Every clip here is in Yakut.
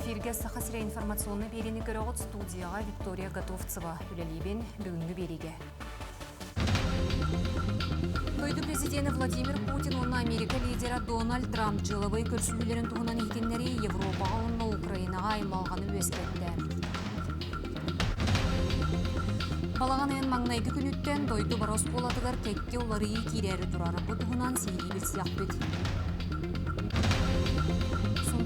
Эфиргэ Саха сирэ информационнай биэриини көрөҕүт студияҕа Виктория Готовцева үлэлиибин бүгүҥҥү биэриигэ. Дойду президенэ Владимир Путин уонна Америка лидера Дональд Трамп дьыалабыай көрсүһүүлэрин туһунан иһитиннэрии Европаҕа уонна Украинаҕа аймалҕаны үөскэттэ. Балаҕан ыйын маҥнайгы күнүттэн дойду бары оскуолатыгар кэккэ уларыйыы киирээри турар. Бу туһунан сиһилии билсиэхпит.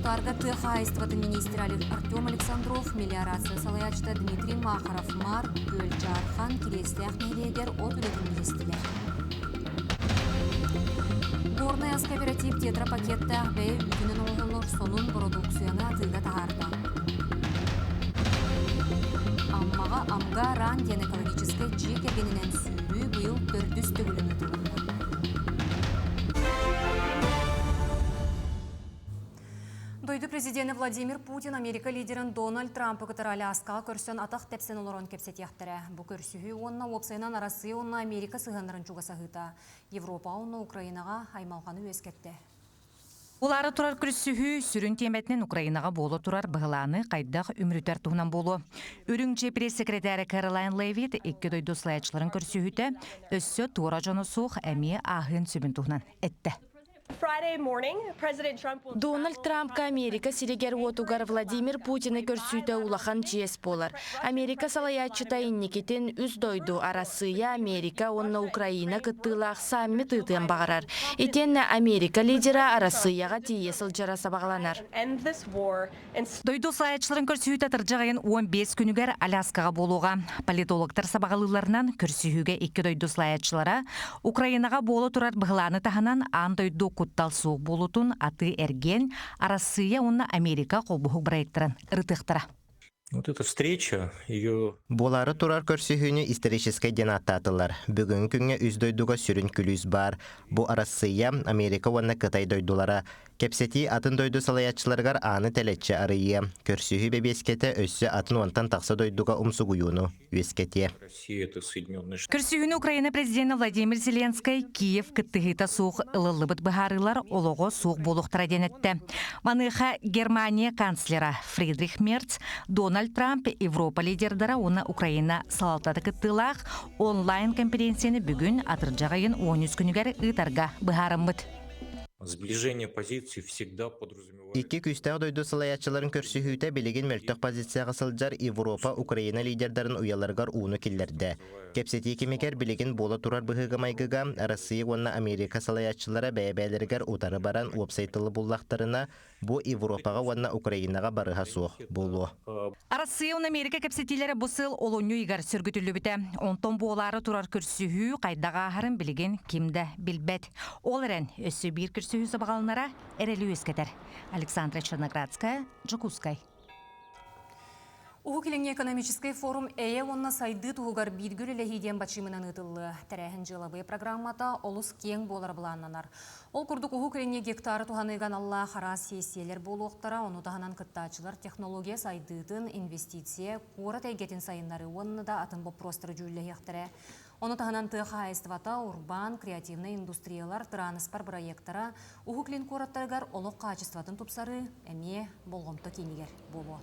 Сунтаарга тыа хаһаайыстыбатын миниистирэ Артем Александров, мелиорация салайааччыта Дмитрий Махаров Маар, Күөл Дьаархан, Кириэстээх нэһилиэгэр от үлэтин билистилэр. Горнай ас кооператив тетрапакеттаах бэйэ үүтүнэн оҥоһуллар сонун бородууксуйаны атыыга таһаарда. Аммаҕа Амга Ран диэн экологическай дьиэ кэргэнинэн сүүрүү быйыл төрдүс төгүлүн ыытылынна. Дойду президенэ Владимир Путин Америка лидерин Дональд Трампы кытары Аляскаҕа көрсөн атах тэпсэн олорон кэпсэтиэхтэрэ. Бу көрсүһүү уонна уопсайынан Арассыыйа уонна Америка сыһыаннарын чугасаһыыта Европаҕа уонна Украинаҕа аймалҕаны үөскэттэ. Улаара турар көрсүһүү сүрүн тиэмэтинэн Украинаҕа буола турар быһылааны хайдах үмүрүтэр туһунан буолуо. Үрүҥ дьиэ пресс-секретарэ Кэролайн Левит икки дойду салайааччыларын көрсүһүүтэ өссө туора дьоно суох эмиэ ааһыан сөбүн туһунан эттэ. Дональд Трампка Америка сиригэр-уотугар Владимир Путины көрсүүтэ улахан чиэс буолар. Америка салайааччыта инникитин үс дойду Арассыыйа, Америка уонна Украина кыттыылаах саммит ыытыан баҕарар. Итиэннэ Америка лидера Арассыыйаҕа тиийэ сылдьара сабаҕаланар. Дойду салайааччыларын көрсүһүүтэ атырдьах ыйын 15 күнүгэр Аляскаҕа буолуоҕа. Политологтар сабаҕалыылларынан, көрсүһүүгэ икки дойду салайааччылара Украинаҕа буола турар быһылааны таһынан аан дойду куттал суох буолуутун атыы-эргиэн, Арассыыйа уонна Америка холбоһук бырайыактарын ырытыахтара. Вот эта встреча, ее Буолаары турар көрсүһүүнү историческай диэн ааттаатылар. Бүгүҥҥү күҥҥэ үс дойдуга сүрүн күлүүс баар. Бу Арассыыйа, Америка уонна Кытай дойдулара. Кэпсэтии атын дойду салайааччыларыгар ааны тэлэччи арыйыа, көрсүһүү бэбиэскэтэ өссө атын уонтан тахса дойдуга умсугуйууну үөскэтиэ. Көрсүһүүнү Украина президенэ Владимир Зеленскэй Киев кыттыһыыта суох ылыллыбыт быһаарыылар олоҕо суох буолуохтара диэн эттэ. Маныаха Германия канцлера Фридрих Мерц, Дональд Трамп Европа лидердара уонна Украина салалтата кыттыылаах онлайн-конференцияны бүгүн атырдьах ыйын 13 күнүгэр ыытарга быһаарыммыт. Сближение позиций всегда подразумевает... Икки күүстээх дойду салайааччыларын көрсүһүүтэ билигин мөлтөх позицияҕа сылдьар Европа Украина лидердарын уйаларыгар ууну киллэрдэ. Кэпсэтии кэмигэр билигин буола турар быһыыга-майгыга Россия уонна Америка салайааччылара бэйэ-бэйэлэригэр утары баран уопсай тылы буллахтарына, Бу Европаҕа уонна Украинаҕа барыһа суох буолуо. Арассыыйа уонна Америка кэпсэтиилэрэ бу сыл олунньу ыйыгар сөргүтүллүбүтэ. Онтон буолаары турар көрсүһүү хайдах ааһарын билигин ким да билбэт. Ол эрэн, өссө биир көрсүһүү сабаҕаланара эрэли үөскэтэр. Александра Черноградская, Дьокуускай. Уһук Илиҥҥи экономическай форум эйэ уонна сайдыы туһугар бииргэ үлэлэһии диэн бачыымынан ыытыллыа. Тэрээһин дьыалабыай программата олус киэҥ буолара былааннанар. Ол курдук Уһук Илиҥҥи гектары туһаныыга аналлаах араас сиэссийэлэр буолуохтара, ону таһынан кыттааччылар технология сайдыытын, инвестиция, куорат эйгэтин сайыннарыы уонна да атын боппуруостары дьүүллэһиэхтэрэ. Ону таһынан тыа хаһаайыстыбата, урбаан, креативнай индустриялар, тырааныспар бырайыактара Уһук Илин куораттарыгар олох хаачыстыбатын тупсарыы эмиэ болҕомто киинигэр буолуо.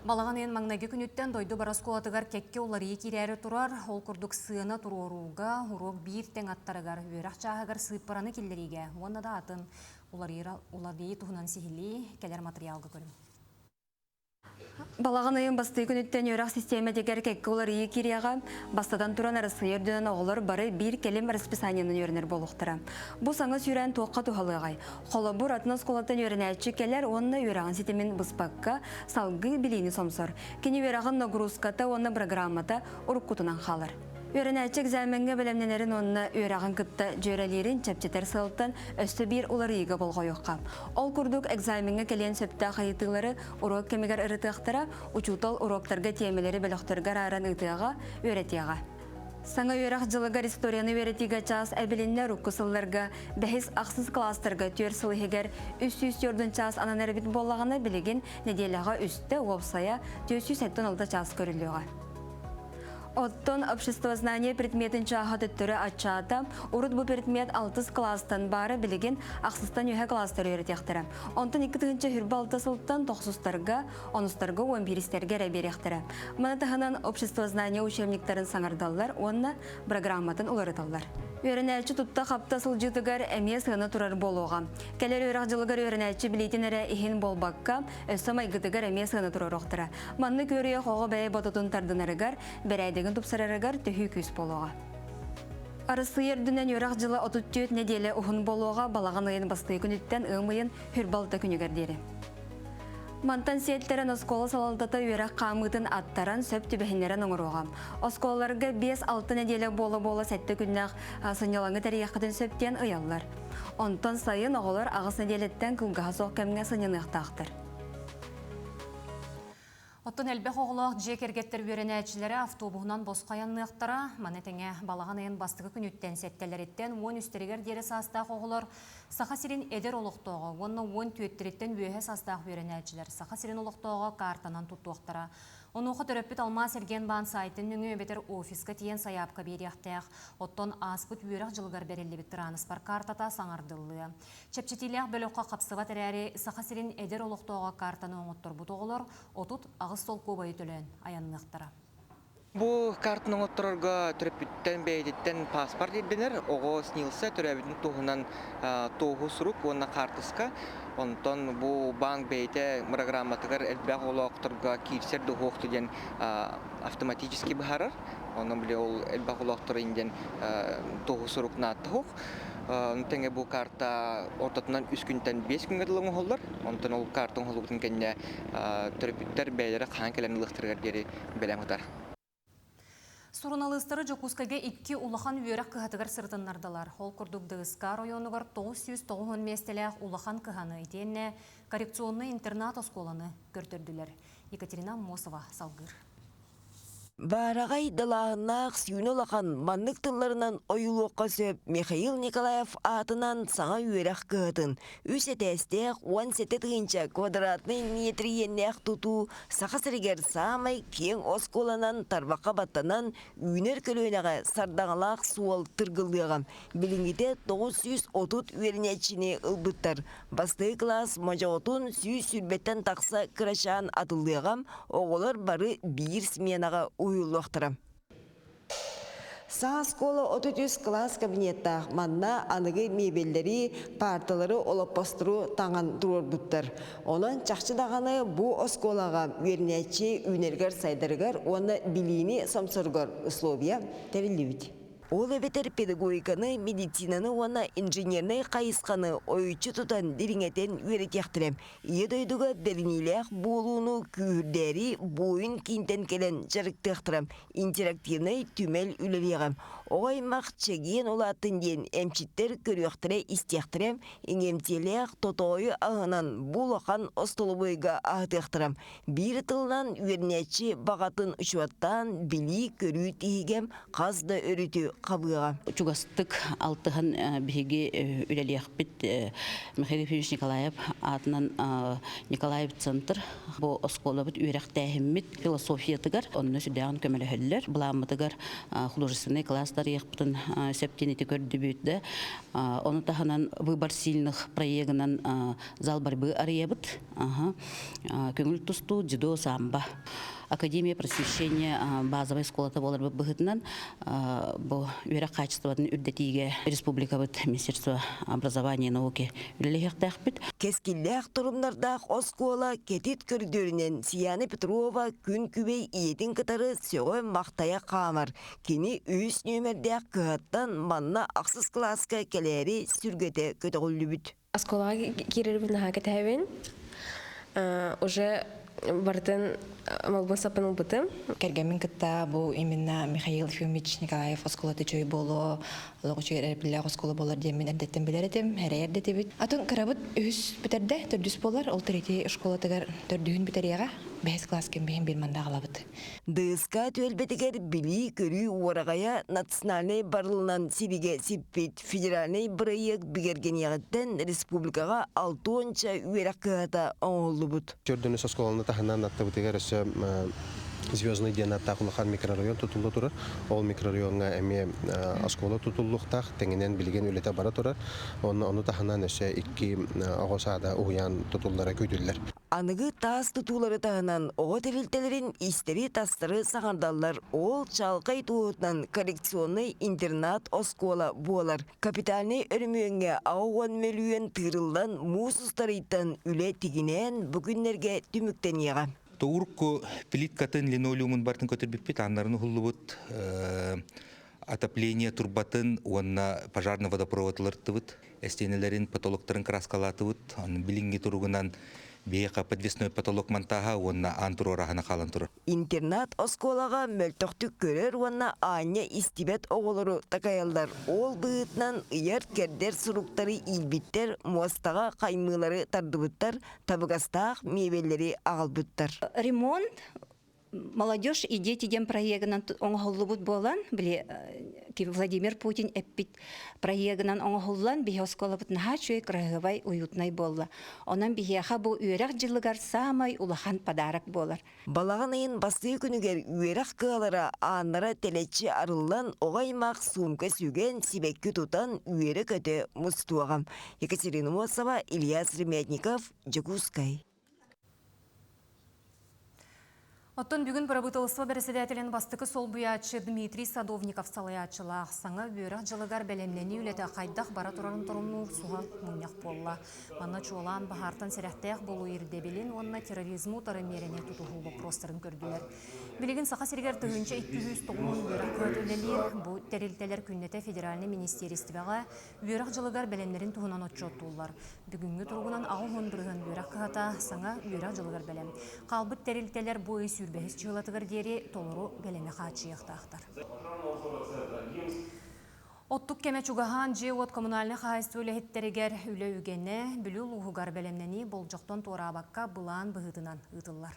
Балаҕан ыйын маҥнайгы күнүттэн дойду бары оскуолатыгар кэккэ уларыйыы киирээри турар. Ол курдук сыана туруорууга, уруок биир тэҥ аттарыгар, үөрэх чааһыгар сыыппараны киллэриигэ уонна да атын уларыйыы туһунан сиһилии кэлэр матырыйаалга көрүҥ. Балаҕан ыйын бастыы күнүттэн үөрэх систиэмэтигэр кэккэ уларыйыы киириэҕэ. Бастатан туран Арассыыйа үрдүнэн оҕолор бары биир кэлим расписаниенан үөрэнэр буолуохтара. Бу саҥа сүүрээн туохха туһалыаҕай? Холобур, атын оскуолаттан үөрэнээччи кэлэр уонна үөрэҕин ситимин быспакка, салгыы билиини сомсор. Кини үөрэҕин нагрузката уонна бырагыраамата уруккутунан хаалар. Үөрэнээччи экзамеҥҥа бэлэмнэнэрин уонна үөрэҕин кытта дьүөрэлиирин чэпчэтэр сыалтан өссө биир уларыйыыга болҕойуохха. Ол курдук экзамеҥҥа кэлиэн сөптөөх ыйытыылары уруок кэмигэр ырытыахтара, учуутал уруоктарга тиэмэлэри бөлөхтөргө арааран ыытыаҕа, үөрэтиэҕэ. Саҥа үөрэх дьылыгар историяны үөрэтиигэ чаас эбилиннэ урукку сылларга бэһис ахсыс кылаастарга түөрт сыл иһигэр 304 чаас ананар эбит буоллаҕына билигин нэдиэлэҕэ үстэ уопсайа 476 чаас көрүллүөҕэ. Оттон обществознание предметин чааһа төттөрү аччаата. Урут бу предмет алтыс кылаастан баара, билигин ахсыстан үһэ кылаастар үөрэтиэхтэрэ. Онтон 2026 сылтан тохсустарга, онустарга уон бииристэргэ эрэ биэриэхтэрэ. Маны таһынан обществознание учебниктарын саҥардаллар уонна программатын уларыталлар. Үөрэнээччи тутта-хапта сылдьыытыгар эмиэ сыана турар буолуоҕа. Кэлэр үөрэх дьылыгар үөрэнээччи билиитин эрэ иһин буолбакка, өссө майгытыгар эмиэ сыана туруоруохтара. Маннык үөрүйэх оҕо бэйэ ботутун тардынарыгар, бэрээдэгин тупсарарыгар төһүү күүс буолуоҕа. Арассыыйа үрдүнэн үөрэх дьыла 34 нэдиэлэ уһун буолуоҕа, балаҕан ыйын бастакы күнүттэн ыам ыйын хүрбалта күнүгэр диэри. Мантан сиэттэрэн оскуола салалтата үөрэх хаамыытын аттаран, сөп түбэһиннэрэн оҥоруоҕа. Оскуолаларга 5-6 нэдиэлэ буола-буола сэттэ күннээх сынньалаҥы тэрийиэххитин сөп диэн ыйаллар. Онтон сайын оҕолор аҕыс нэдиэлэттэн кылгаһа суох кэмҥэ сынньаныахтаахтар. Оттон элбэх оҕолоох дьиэ кэргэттэр үөрэнээччилэрэ автобуһунан босхо айанныахтара. Маны тэҥэ балаҕан ыйын бастакы күнүттэн сэттэлэриттэн уон үстэригэр диэри саастаах оҕолор Саха сирин эдэр олохтооҕо уонна уон түөттэриттэн үөһэ саастаах үөрэнээччилэр Саха сирин олохтооҕо каартанан туттуохтара. Онуоха төрөппүт Алмаас эргиэн-баан саайтын нөҥүө эбэтэр офиска тиийэн сайаапка биэриэхтээх. Оттон ааспыт үөрэх дьылыгар бэриллибит тырааныспар каартата саҥардыллыа. Чэпчэтиилээх бөлөххө хапсыбат эрээри, Саха сирин эдэр олохтооҕо каартаны оҥотторбут оҕолор 38 солкуобайы төлөөн айанныахтара. Бу картаны оҥотторорго төрөппүттэн бэйэтиттэн паспорт ирдэнэр, оҕо СНИЛСа төрөөбүтүн туһунан туоһу сурук уонна хаартыска. Онтон бу банк бэйэтэ программатыгар элбэх оҕолоохторго киирсэр дуһуохту диэн автоматически быһаарар. Онон били ол элбэх оҕолоохтор диэн туоһу сурук нааттаһуох. Ону тэҥэ бу карта ортотунан үс күнтэн биэс күҥҥэ дылы оҥоһуллар. Онтон ол карта оҥоһуллубутун кэннэ төрөппүттэр бэйэлэрэ хаһан кэлэн ылыахтарыгар диэри бэлэм ытар. Суруналыыстары Дьокуускайга икки улахан үөрэх кыһатыгар сырытыннардылар. Ол курдук ДСК оройуонугар 990 миэстэлээх улахан кыһаны итиэннэ коррекционнай интернат-оскуоланы көрдөрдүлэр. Екатерина Аммосова салгыыр. Баараҕай далааһыннаах сүүнэ улахан маннык тылларынан ойуулуохха сөп Михаил Николаев аатынан саҥа үөрэх кыһатын үс этээстээх 17 тыһыынча квадратнай метр иэннээх тутуу Саха сиригэр саамай киэҥ оскуоланан тарбахха баттанан үүнэр көлүөнэҕэ сардаҥалаах суол тыргыллыаҕа. Билиҥҥитэ 930 үөрэнээччини ылбыттар. Бастакы кылаас модьоҕотун 120-тэн тахса кырачаан атыллыаҕа, оҕолор бары биир сменаҕа уһуйуллуохтара. Саҥа оскуола 33 кылаас кабинеттаах. Манна аныгы мебеллэри, парталары, олоппостору таҥан туруорбуттар. Онон чахчы даҕаны бу оскуолаҕа үөрэнээччи үүнэригэр-сайдарыгар уонна билиини сомсоругар условия тэриллибит. Ол эбэтэр педагогиканы, медицинаны уонна инженернэй хайысханы ойуччу тутан дириҥэтэн үөрэтиэхтэрэ. Ийэ дойдуга бэриниилээх буолууну күүһүрдээри буойун киинтэн кэлэн дьарыктыахтара, интерактивнай түмэл үлэлиэҕэ. Оҕо аймах чэгиэн улааттын диэн эмчиттэр көрүөхтэрэ-истиэхтэрэ, иҥэмтиэлээх тотоойу аһынан бу улахан остолобуойга аһатыахтара. Биир тылынан үөрэнээччи баҕатын учуоттаан билии-көрүү тиһигэ хас да өрүтү хабыаҕа. Чугастык алтыһан биһиги үлэлиэхпит Михаил Ефимович Николаев аатынан Николаев центр бу оскуолабыт үөрэхтээһиммит философиятыгар онно сүрдээҕин көмөлөһөллөр. Былааммытыгар художественный класс тарыйыахпытын сөп диэн ити көрдүбүт да. Ону таһынан выбор сильных проегынан зал борьбы арыйабыт. Көҥүл тустуу, дзюдо, самбо. Академия просвещения базовай школата буоларбыт быһыытынан бу үөрэх хаачыстыбатын үрдэтиигэ республикабыт Министерство образования и науки үлэлэһиэхтээхпит. Кэскиллээх торумнардаах оскуола кэтит көрдөрүнэн Сияна Петрова күн күбэй ийэтин кытары сөҕө-махтайа хаамар. Кини үһүс нүөмэрдээх кыһаттан манна ахсыс кылааска кэлээри сүргэтэ көтөҕүллүбүт. Оскуолаҕа киирэрбин наһаа кэтэһэбин. Уже барытын малбын саппын ылбытым. Кэргэммин кытта бу именно Михаил Ефимович Николаев оскуолата үчүгэй буолуо, олох үчүгэй эрэллээх оскуола буолар диэммин эрдэттэн билэр этим, эрэйэр да этибит. Атын кырабыт үһүс бүтэрдэ, төрдүс буолар. Ол третий школатыгар төрдүһүн бүтэриэҕэ. Бэһис класс кэмбиһин биир мандаах ылабыт. ДСК түөлбэтигэр билии-көрүү уораҕайа национальнай барылынан сибигэ сиппит федеральнай бырайыак бигэргэниэҕиттэн республикаҕа алтуонча үөрэх кыһата оҥоһуллубут. Чөрдөнүс оскуоланы таһынан аттыбытыгар өссө Звездный диэн ааттаах улахан микрорайон тутулла турар. Ол микрорайоҥҥа эмиэ оскуола тутуллуохтаах, тэҥинэн билигин үлэтэ бара турар. Онно ону таһынан өссө икки оҕо саада уһуйаан тутуллара күүтүллэр. Аныгы таас тутуулары таһынан оҕо тэрилтэлэрин истэри-тастары саҥардаллар. Ол чалкай туоһутунан коррекционнай интернат-оскуола буолар. Капитальнай өрөмүөҥҥэ 80 мөлүйүөн тыырыллан муус устарыйтан үлэ тигинээн бу күннэргэ түмүктэниэҕэ. Урукку плиткатын, линолеумун бартын көтөрбүппүт, ааннарын уһуллубут, отопление турбатын уонна пожарный водопровод ылыртыбыт, эстиэнэлэрин, потолоктарын краскалаатыбыт. Билиҥҥи туругунан биһиэхэ подвесной потолок монтааһа уонна аан туруораһына хаалан турар. Интернат оскуолаҕа мөлтөхтүк көрөр уонна аанньа истибэт оҕолору такайаллар. Ол быһыытынан ыйар-кэрдэр суруктары иилбиттэр, муостаҕа хаймыылары тардыбыттар, табыгастаах миэбэллэри аҕалбыттар. Ремонт молодежь и дети диэн проегынан оҥоһуллубут буолан, били Владимир Путин эппит проегынан оҥоһуллан биһи оскуолабыт наһаа үчүгэй, кыраһыабай, уютнай буолла. Онон биһиэхэ бу үөрэх дьылыгар саамай улахан подарок буолар. Балаҕан ыйын бастакы күнүгэр үөрэх кыалара ааннара тэлэччи арыллан, оҕо аймах суумка сүгэн, сибэкки тутан үөрэ-көтө мустуоҕа. Екатерина Мосова, Илья Сремятников, Дьокуускай. Оттон бүгүн бырабыыталыстыба бэрэссэдээтэлин бастакы солбуйааччы Дмитрий Садовников салайааччылаах саҥа үөрэх дьылыгар бэлэмнэнии үлэтэ хайдах бара турарын торумнуур суһал мунньах буолла. Манна чуолаан баһаартан сэрэхтээх буолуу ирдэбилин уонна терроризмы утары миэрэни тутуһуу боппуруостарын көрдүлэр. Билигин Саха сиригэр 1290 үөрэх кыһата үлэлиир. Бу тэрилтэлэр күннэтэ федеральнай министиэристибэҕэ үөрэх дьылыгар бэлэмнэрин туһунан отчуоттууллар. Бүгүҥҥү туругунан 80% үөрэх кыһата саҥа үөрэх дьылыгар бэлэм. Хаалбыт тэрилтэлэр бу ый сүүрбэһис чыылатыгар диэри толору бэлэми хааччыйыахтаахтар. Оттук кэмэ чугаһаан дьиэ-уот коммунальнай хаһаайыстыба үлэһиттэригэр үлэ үгэнэ Бүлүү улууһугар бэлэмнэнии болдьохтон туораабакка былаан быһыытынан ыытыллар.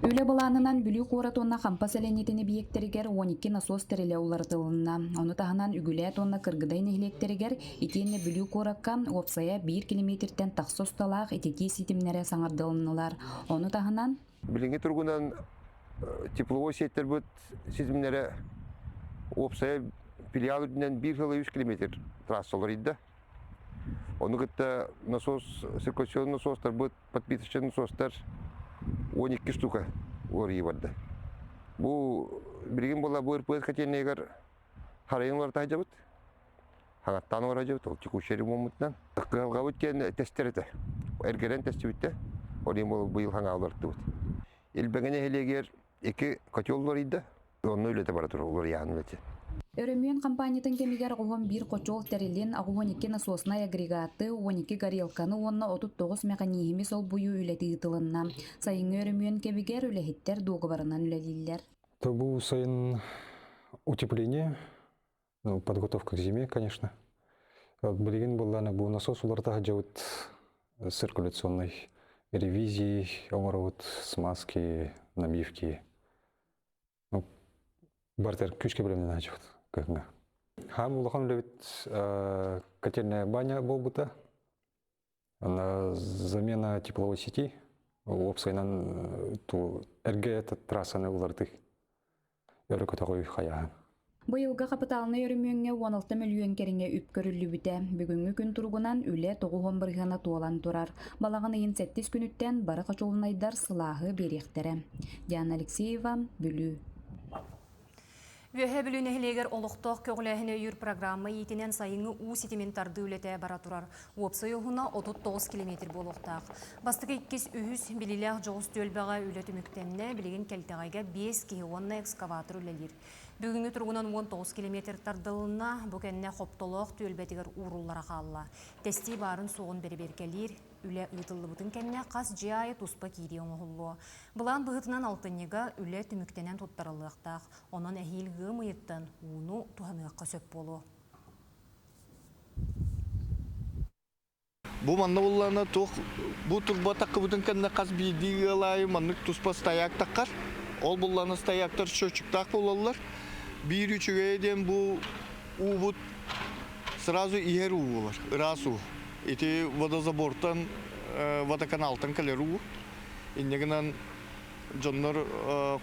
Үлэ былаанынан Бүлүү куорат уонна Хампа сэлиэнньэтин эбийиэктэригэр 12 насос тэрилэ уларытылынна. Ону таһынан Үгүлээт уонна Кыргыдай нэһилиэктэригэр итиэннэ Бүлүү куоракка уопсайа биир килэмиэтиртэн тахса усталаах ититии ситимнэрэ саҥардылыннылар. Ону таһынан Билиҥҥи туругунан тепловой сиэттэрбит ситимнэрэ уопсайа филиал үрдүнэн биир сыла үс километр трасса олоруйда. Ону кытта насос, циркуляционный насостарбыт подпиточный насостар 12 штука уларыйыы барда. Бу билигин буолла бу РПС котельныйыгар харайын уларыта сылдьабыт. Хаҥаттаан олоро сылдьабыт, ол текущий ремонмутунан. Кыһалҕабыт диэн тестер этэ. Эргэрэн тестибиттэ. Ол иһин буолла быйыл хаҥаа уларыттыбыт. Илбэҥэ нэһилиэгэр икки котел уларыйда. Онно үлэтэ бара турар, уларыйаан үлэтэ. Өрөмүөн хампаанньатын кэмигэр оҕом биир хочуол тэрилин, 82 насоснай агрегаты, 12 горелканы уонна 39 мэхэньииһими солбуйуу үлэтэ ыытылынна. Сайыҥҥы өрөмүөн кэмигэр үлэһиттэр дуогабарынан үлэлииллэр. Бу сайын утепление, ну, подготовка к зиме, конечно. Билигин буоллаана бу насос уларыта сылдьабыт циркуляционной ревизии оҥоробут, смазки, набивки. Ну, бартер күүскэ бэлэмнэнэ сылдьыбыт кыһыҥҥа. Хаам улахан үлэбит котельная баня буолбута. Ана замена тепловой сети уопсайынан ту эргэ трассаны уларытыы өрө көтөҕүй хайааһын. Быйылгы хапытаалынай өрөмүөҥҥэ 16 мөлүйүөн кэриҥэ үп көрүллүбүтэ. Бүгүҥҥү күн туругунан үлэ 90 бырыһыана туолан турар. Балаҕан ыйын сэттис күнүттэн бары хочуолунайдар сылааһы биэриэхтэрэ. Диана Алексеева, Бүлүү. Үөһээ Бүлүү нэһилиэгэр олохтоох көҕүлээһини өйүүр программа иитинэн сайыҥҥы уу ситимин тардыы үлэтэ бара турар. Уопсай уһуна 39 километр буолуохтаах. Бастакы иккис, үһүс билиилээх дьоҕус түөлбэҕэ үлэ түмүктэннэ, билигин Кэлтэҕэйгэ биэс киһи уонна экскаватор үлэлиир. Бүгүҥҥү туругунан 19 километр тардылынна, бу кэннэ Хоптолоох түөлбэтигэр ууруллара хаалла. Тэстии баарын-суоҕун бэрэбиэркэлиир үлэ ыытыллыбытын кэннэ хас дьиэ аайы туспа киирии оҥоһуллуо. Былаан быһыытынан алтынньыга үлэ түмүктэнэн туттарыллыахтаах. Онон эһиил ыам ыйыттан ууну туһаныахха сөп буолуо. Бу манна буллаана туох бу турба таккыбытын кэннэ хас биирдии ыал аайы маннык туспа стояк таккар. Ол буллаана стояктар счетчиктаах буолаллар. Биир үчүгэйэ диэн бу уубут сразу иһэр уу буолар, ыраас уу. Ити водозабортан, водоканалтан кэлэр уу. Инньэ гынан. Дьоннор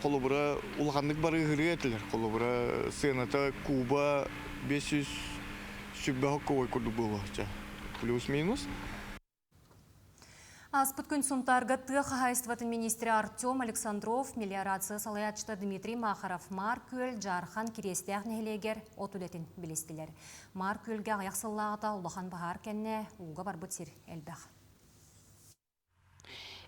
холобура улаханнык барыыһырыа этилэр. Холобура сыаната куба 500 сүббэһэ ковой курдук буолуохча. Плюс-минус. Ааспыт күн Сунтаарга тыа хаһаайыстыбатын министрэ Артем Александров, мелиорация салайааччыта Дмитрий Махаров Маар Күөл Дьаархан Кириэстээх нэһилиэгэр от үлэтин билистилэр. Маар Күөлгэ аҕыйах сыллааҕыта улахан баһаар кэннэ ууга барбыт сир элбэх.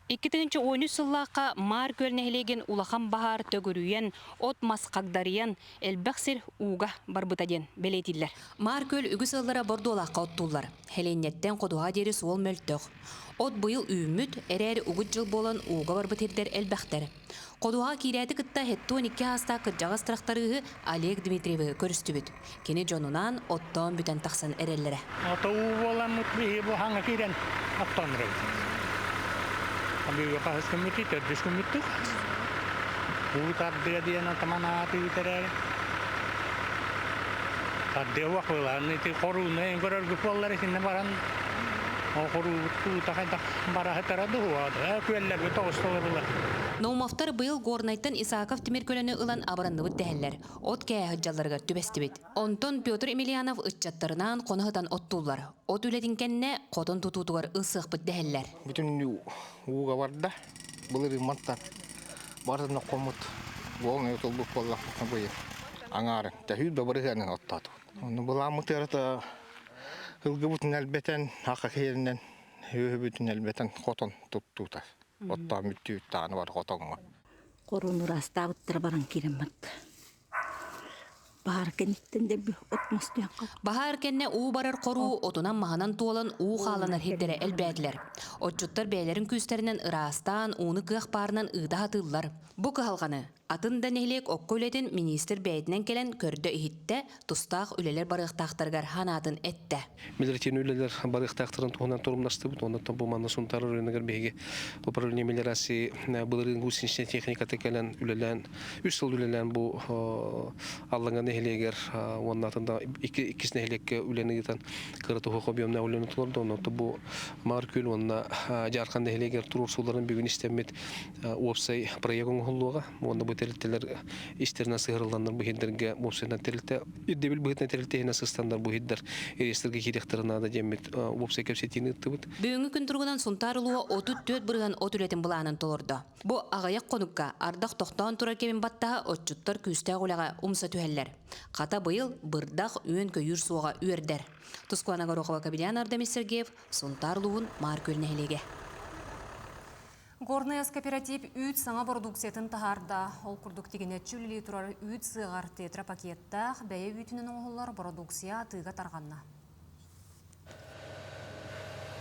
2013 сыллаахха Маар Күөл нэһилиэгин улахан баһаар төгүрүйэн, от-мас хагдарыйан, элбэх сир ууга барбыта диэн бэлиэтииллэр. Маар Күөл үгүс ыаллара Бордуолаахха оттууллар. Сэлиэнньэттэн ходуһа диэри суол мөлтөх. От быйыл үүммүт, эрээри угут дьыл буолан ууга барбыт сирдэр элбэхтэр. Ходуһаҕа киирээти кытта 72 аастаах кырдьаҕас тырахтарыыһы Олег Дмитриевы көрүстүбүт. Кини дьонунаан оттоон бүтэн тахсан эрэллэрэ. Ото уу буоламмыт биһи бу хаҥа киирэн оттоон эрэбит. Бүгү хаһыс күммүтүй, төрдүс күммүттүк. Уу тардыа диэн атаман ааты үтэрэр. Тардыа уох былаан ити хорууну эн көрөргүт буоллар итиннэ баран ол хоруубут уута хайдах бараһытара дуһуа күөллэргэ тоҕусталар Наумовтар быйыл Горнайтан Исаков тимир көлөнү ылан абыранныбыт дэһэллэр. От кээһэ дьалларыгар түбэстибит. Онтон Петр Емельянов ыччаттарынаан хоно сытан оттууллар. От үлэтин кэннэ хотон тутуутугар ылсыахпыт дэһэллэр. Бүтүн ууга барда. Былырыын мантан барытын оккоммут буолан ытылбыт буоллахпытына быйыл аҥаарын төһүү да бырыһыанын оттоотубут. Ону былааммыт ыарата ылгыбытын элбэтэн, аха киһиринэн үөһүбүтүн элбэтэн хотон туттуута. Оттоон бүттүүт даҕаны бар хотоҥҥо. Хоруун ыраастаабыттара баран киирэн барда. Баһаар кэнниттэн дэлби от мастыйан Баһаар кэннэ уу барар хоруу отунан-маһынан туолан уу хааланар сирдэрэ элбээтилэр. Отчуттар бэйэлэрин күүстэринэн ыраастаан, ууну кыах баарынан ыыта сатыыллар. Бу кыһалҕаны атын да нэһилиэк окко үлэтин миниистир бэйэтинэн кэлэн көрдө-иһиттэ, тустаах үлэлэр барыахтаахтарыгар санаатын эттэ. Мелиоративный үлэлэр барыахтаахтарын туһунан торумнастыбыт. Оннуттан бу манна Сунтаар районугар биһиги управление мелиорации былырыын гусеничнай техниката кэлэн үлэлээн, үс сыл үлэлээн бу Аллаҥа нэһилиэгэр уонна атын да иккис нэһилиэккэ үлэни ыытан кыра туһуох объемнаах үлэни толорду. Оннуттан бу Маар Күөл уонна Дьаархан нэһилиэгэр туруорсууларын бүгүн истэммит уопсай проект оҥоһуллуоҕа. Уонна бу тэрилтэлэр истэринэн сыһырылланнар бу иһирдэргэ уопсайынан тэрилтэ ирдэбил быһыытынан тэрилтэ иһинэн сыстаннар бу иһирдэр реестргэ киириэхтэрэ наада диэммит уопсай кэпсэтиини ыыттыбыт. Бүгүҥҥү күн туругунан Сунтаар улууһа 34% от үлэтин былаанын толордо. Бу аҕыйах хонукка ардах тохтоон турар кэмин баттаһа отчуттар күүстээх үлэҕэ умса түһэллэр. Хата быйыл бырдах үөн-көйүүр суоҕа үөрдэр. Тускуана Горохова, Кабилян Ардамис Сергеев, Сунтаар улууһун Маар Күөл нэһилиэгэ. Горнай кооператив үүт саҥа бородууксуйатын таһаарда. Ол курдук тигинэччи үлэлии турар үүт сыаҕар тетра-пакеттаах бэйэ үүтүнэн оҥоһуллар бородууксуйа атыыга тарҕанна.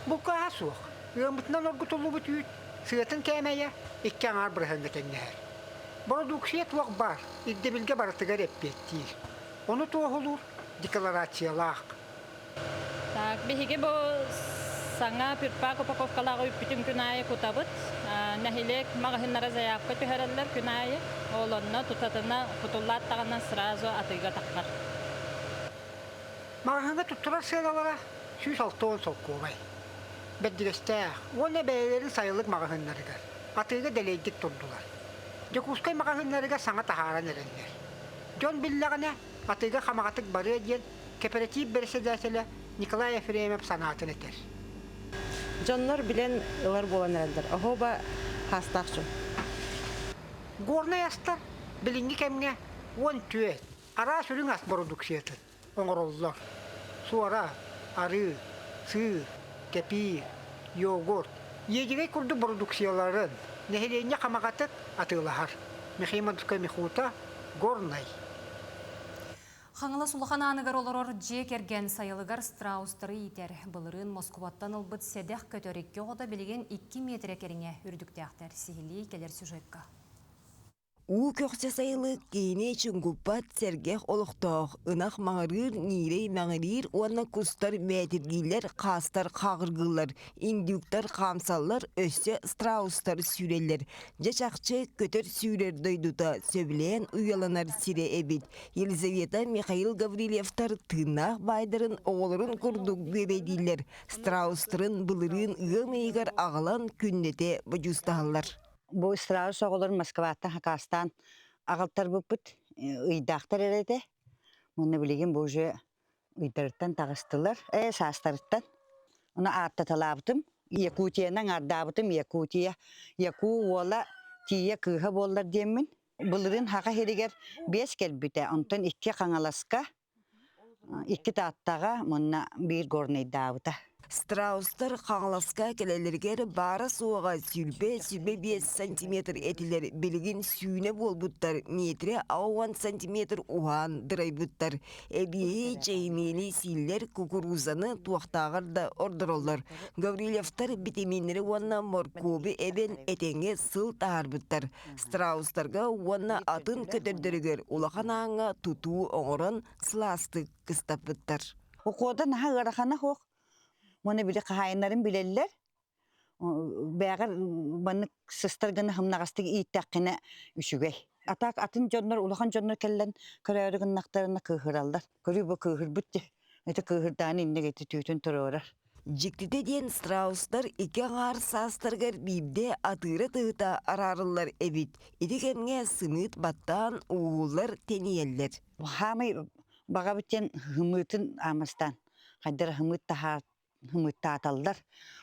Буккааһа суох. Ыаммытынан оргутуллубут үүт сыатын кээмэйэ икки аҥаар бырыһыаҥҥа тэҥнэһэр. Бородууксуйа туох баар ирдэбилгэ барытыгар эппиэттиир. Ону туоһулуур декларациялаах. Так, биһиги бу саҥа пюрпак упаковкалаах үүппүтүн күн аайы кутабыт. Нэһилиэк маҕаһыыннара заявка түһэрэллэр күн аайы. Ол онно тутатына кутуллааттаҕына сразу атыыга таххар. Маҕаһыыҥҥа туттарар сыаналара 160 солкуобай. Бэрдигэстээх уонна бэйэлэрин сайылык маҕаһыыннарыгар атыыга дэлэйдик турдулар. Дьокуускай маҕаһыыннарыгар саҥа таһааран эрэллэр. Дьон биллэҕинэ атыыга хамаҕатык барыа диэн кэпэрэтиип бэрэссэдээтэлэ Николай Ефремов санаатын этэр. Дьоннор билэн ылар буолан эрэллэр. Оһуоба хаастаах дьон. Горнай астар билиҥҥи кэмҥэ 14 араас үрүҥ ас бородууксуйатын оҥороллор. Суора, арыы, сыыр, кэпиир, йогурт, иэдьэгэй курдук бородууксуйаларын нэһилиэнньэ хамаҕатык атыылаһар. Михаил Мандукай Михута, Горнай. Хаҥалас улахан ааныгар олорор дьиэ кэргэн сайылыгар страустары иитэр. Былырыын Москубаттан ылбыт сэдэх көтөр икки оҕото билигин 2 миэтэрэ кэриҥэ үрдүктээхтэр. Сиһилии кэлэр сюжекка. Уу көхсө сайылык киһини чуҥкуппат сэргэх олохтоох, ынах маҥырыыр, ньиирэй мэҥириир уонна кустар мээтиргииллэр, хаастар хааҕыргыыллар, индюктар хаамсаллар, өссө страустар сүүрэллэр. Дьэ чахчы көтөр сүүрэр дойдута сөбүлээн уйаланар сирэ эбит. Елизавета Михаил Гаврильевтар тыыннаах баайдарын оҕолорун курдук бүөбэйдииллэр, страустарын былырыын ыам ыйыгар аҕалан күннэтэ бодьуустаһаллар. Бу страус оҕолор Москваттан хакаастаан аҕалтарбыппыт ыйдаахтар эрэ этэ. Уонна билигин бу уже ыйдарыттан таҕыстылар, ээ саастарыттан. Ону ааттаталаабытым, Якутияны аҥаардаабытым, Якутия, Яку уола тиийэ кыыһа буоллар диэммин. Былырыын Хаха сиригэр биэс кэлбитэ, онтон икки Хаҥаласка, икки Тааттаҕа уонна биир Горнайдаабыта. Страустар Хаҥаласка кэлэллэригэр баара-суоҕа 125 сантиметр этилэр, билигин сүүнэ буолбуттар, метрэ 60 сантиметр уһаан дырайбыттар. Эбиэһи, чэйимиэни сииллэр, кукурузаны туохтааҕар да ордороллор. Гаврильевтар битэмииннэри уонна моркуобу эбэн этэҥҥэ сыл таһаарбыттар. Страустарга уонна атын көтөрдөрүгэр улахан ааҥҥа тутуу оҥорон сылаастык кыстаппыттар. Укуода наһаа ыарахана суох. Уонна били хаһаайыннарын билэллэр. Бэҕэр маннык сыстар гына хымнаҕастык ииттэххинэ үчүгэй. А так атын дьоннор, улахан дьоннор кэллэн көрөөрү гыннахтарына кыыһыраллар. Көрүү бу кыыһырбыт дии. Ити кыыһырдаан инник ити түүтүн туруорар. Дьиктитэ диэн страустар икки аҥаар саастарыгар биирдэ атыыра тыһыта араарыллар эбит. Ити кэмҥэ сымыыт баттаан ууллар тэнийэллэр. Хаамай баҕабыт диэн хымыытын аамастаан хайдара хымыыт таһаар хымыыттааталлар.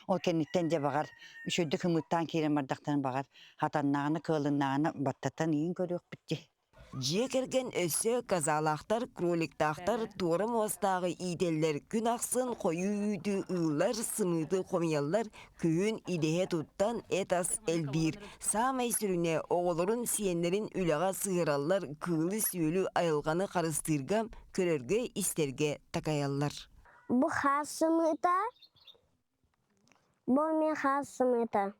Ол кэнниттэн дьэ баҕар үчүгэйдик хымыыттаан киирэн бардахтарын баҕар хатаннаҕына кыалыннаҕына баттатан иин көрүөхпүт дии. Дьиэ кэргэн өссө козалаахтар, кроликтаахтар туора муостааҕы иитэллэр, күн ахсын хойуу үүтү ыыллар, сымыыты хомуйаллар, күһүн идэһэ туттан эт-ас элбиир. Саамай сүрүнэ оҕолорун, сиэннэрин үлэҕэ сыһыараллар, кыылы-сүөлү, айылҕаны харыстыырга, көрөргө-истэргэ такайаллар. Бу хаас сымыыта, бу эмиэ хаас сымыыта.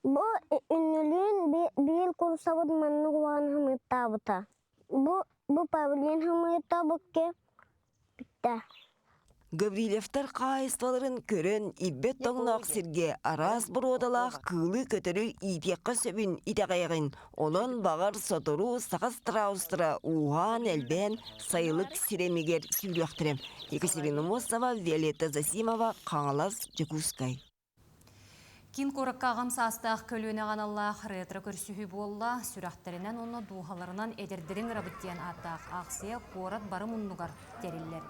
Бу үннүлүүн биир курсабыт маннык улахан хымыыттаабыта. Бу бу павлин хымыыта букке бүттэ. Гаврильевтар хаһаайыстыбаларын көрөн, ирбэт тоҥноох сиргэ араас боруодалаах кыылы-көтөрү иитиэххэ сөбүн итэҕэйэҕин. Онон, баҕар, сотору саха страустара ууһаан-элбээн сайылык сирэмигэр сүүрүөхтэрэ. Екатерина Мосова, Виолетта Засимова, Хаҥалас, Дьокуускай. Киин куоракка аҕам саастаах көлүөнэҕэ аналлаах ретро көрсүһүү буолла. Сүрэхтэринэн уонна дууһаларынан эдэрдэрин ырабыт диэн ааттаах аахсыйа куорат бары муннугар тэриллэр.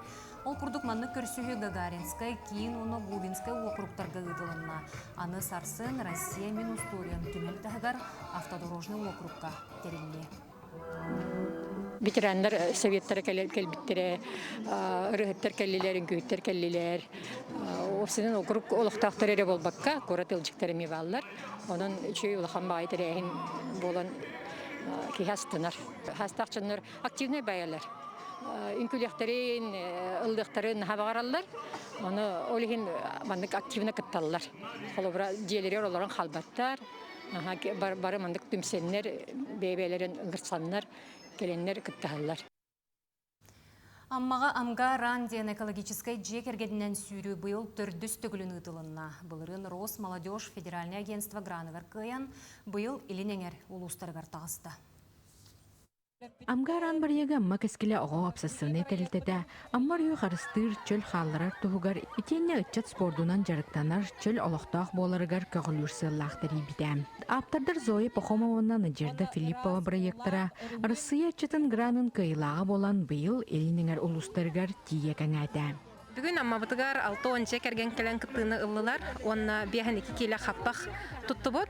Ол курдук маннык көрсүһүү Гагаринскай, Киин уонна Губинскай уокуруктарга ыытылынна. Аны сарсын Россия мин устуоруйам түмэл таһыгар автодорожный уокурукка тэриллиэ. Ветераннар советтара кэлбиттэрэ, ырыһыттар кэллилэр, үҥкүүһүттэр кэллилэр. Уопсайынан округ олохтоохтор эрэ буолбакка, куорат ыалдьыттара эмиэ бааллар. Онон үчүгэй улахан баай тэрээһин буолан киһи астынар. Хаастаах дьоннор активнай баайалар. Үҥкүүлүөхтэрин, ыллыахтарын наһаа баҕараллар. Ону ол иһин маннык активно кытталлар. Холобура, дьиэлэригэр олорон хаалбаттар. Бары маннык түмсэннэр, бэйэ-бэйэлэрин ыҥырсаннар, кэлэннэр кыттыһаллар. Аммаҕа Амга Ран диэн экологическай дьиэ кэргэнинэн сүүрүү быйыл төрдүс төгүлүн ыытылынна. Былырыын Росмолодежь федеральнай агентство граныгар кыайан, быйыл Илин Эҥэр улуустарыгар таҕыста. Амга-Араан бырайыага Амма кэскилэ оҕо уопсастыбаннай тэрилтэтэ Амма өрүһү харыстыыр, чөл хаалларар туһугар итиэннэ ыччат спордунан дьарыктанар, чөл олохтоох буоларыгар көҕүлүүр сыаллаах тэрийбитэ. Ааптардар Зоя Пахомова уонна Надежда Филиппова бырайыактара Арассыыйа ыччатын гранын кыайыылааҕа буолан быйыл Илин Эҥэр улуустарыгар тиийэ кэҥээтэ. Бүгүн Аммабытыгар 60 кэргэн кэлэн кыттыыны ыллылар уонна 52 киилэ хаппах туттубут.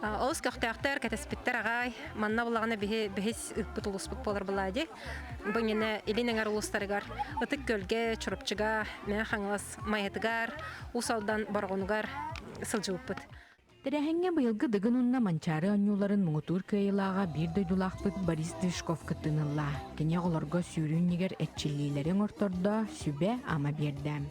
Олус көхтөөхтөр, кэтэспиттэр аҕай. Манна булаҕына биһи бэһис ыыппыт улууспут буолар былаади. Бу иннинэ Илин Эҥэр улуустарыгар Ытык Көлгэ, Чурапчыга, Мэҥэ Хаҥалас Майатыгар, Уус Алдан Бороҕонугар сылдьыбыппыт. Тэрээһиҥҥэ быйылгы Дыгын уонна Манчаары оонньууларын муҥутуур кыайыылааҕа биир дойдулаахпыт Борис Движков кыттыыны ылла. Кини оҕолорго сүүрүү иннигэр эрчиллиилэри оҥортордо, сүбэ-ама биэрдэ.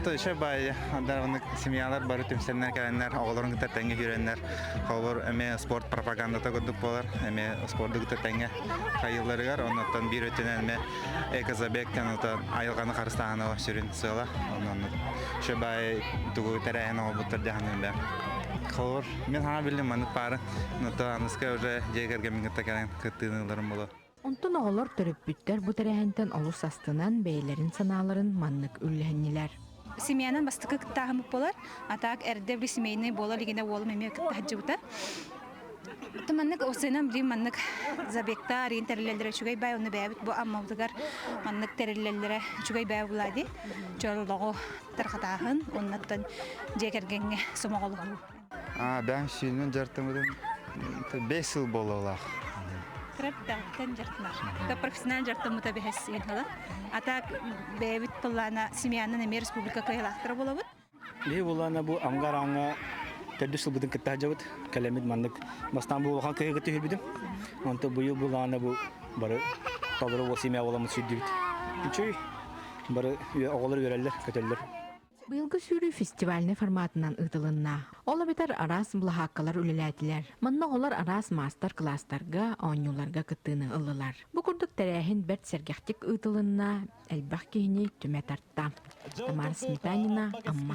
То еще бай андарвынык семьялар бары түмсэннэр кэлэннэр оҕолорун кытта тэҥҥэ сүүрэннэр холобур эмиэ спорт пропагандата курдук буолар эмиэ спорду кытта тэҥҥэ хайыылларыгар оннуттан биир өттүнэн эмиэ экозабег диэн айылҕаны харыстааһына сүрүн сыала онон еще бай тугу тэрээһин оҥорбуттар дьаһанын бэм холобур мин хаҥа биллим маннык паары но то аныска уже дьиэ кэргэммин кытта кэлэн кыттыыны ыларым боло Онтон оҕолор төрөппүттэр бу тэрээһинтэн олус астынан бэйэлэрин санааларын маннык үллэһиннилэр. Семьянан бастакы кыттааһыммыт буолар. А так эрдэ бу семейный буола илигинэ уолум эмиэ кытта сылдьыбыта. Маннык осынан билим маннык забегтар ин тэриллэллэрэ үчүгэй бай оны бэйэбит бу аммабытыгар маннык тэриллэллэрэ үчүгэй бай булади чоролоҕу тархатааһын оннаттан дьиэ кэргэҥҥэ сомоҕолоһуу. А, бэм сүүнүн дьартымытын 5 сыл буолуолаах. Кыраттан дьартынар. Та профессионал дьартымыта бэһэс сыйынһала. А так бэйэбит тыллаана семьянан эмиэ республика кыайылаахтара болобут. Биһи буллаана бу амга-араҥҥа төрдүс сылбытын кытта сылдьабыт. Кэлэммит маннык бастаан бу улахан кыһыгы түһүрбүтүм. Онто быйыл буллаана бу бары толору уол семья буоламмыт сүүрдүбүт. Үчүгэй. Бары оҕолор үөрэллэр, көтөллөр. Быйылгы сүүрүү фестивальнай форматынан ыытылынна. Ол эбэтэр араас былаһааккалар үлэлээтилэр. Манна оҕолор араас маастар-кылаастарга, оонньууларга кыттыыны ыллылар. Бу курдук тэрээһин бэрт сэргэхтик ыытылынна, элбэх киһини түмэ тарта. Тамара Сметанина, Амма.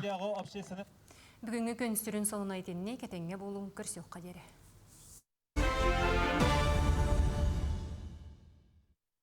Бүгүҥҥү күн сүрүн сонуна итинник, этэҥҥэ буолуҥ, көрсүөххэ диэри.